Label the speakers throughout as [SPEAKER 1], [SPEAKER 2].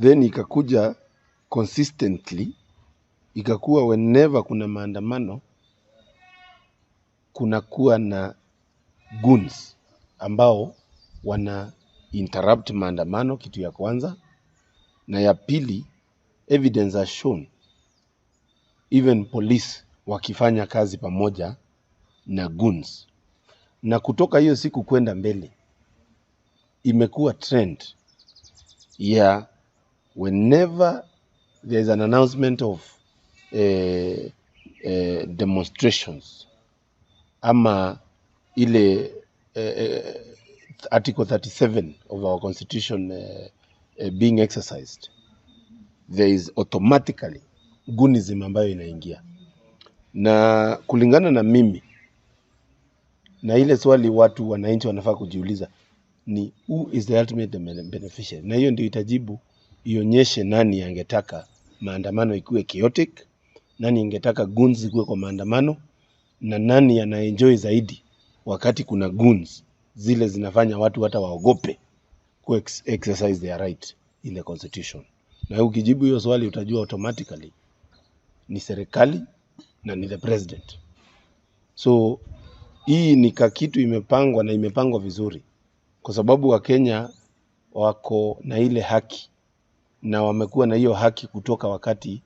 [SPEAKER 1] Then ikakuja consistently, ikakuwa whenever kuna maandamano kunakuwa na goons ambao wana interrupt maandamano, kitu ya kwanza. Na ya pili, evidence has shown even police wakifanya kazi pamoja na goons. Na kutoka hiyo siku kwenda mbele imekuwa trend ya whenever there is an announcement of demonstrations ama ile Article 37 of our constitution being exercised, there is automatically goonism ambayo inaingia. Na kulingana na mimi na ile swali watu wananchi wanafaa kujiuliza ni who is the ultimate beneficiary, na hiyo ndio itajibu ionyeshe nani angetaka maandamano ikuwe chaotic, nani angetaka goons ikuwe kwa maandamano, na nani anaenjoy zaidi wakati kuna goons zile zinafanya watu hata waogope ku exercise their right in the constitution. Na ukijibu hiyo swali utajua automatically ni serikali na ni the president. So hii ni kakitu imepangwa na imepangwa vizuri, kwa sababu Wakenya wako na ile haki na wamekuwa na hiyo haki kutoka wakati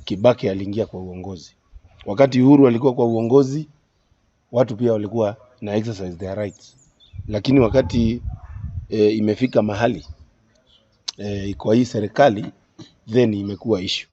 [SPEAKER 1] Kibaki aliingia kwa uongozi. Wakati Uhuru alikuwa kwa uongozi, watu pia walikuwa na exercise their rights, lakini wakati imefika mahali kwa hii serikali then imekuwa issue.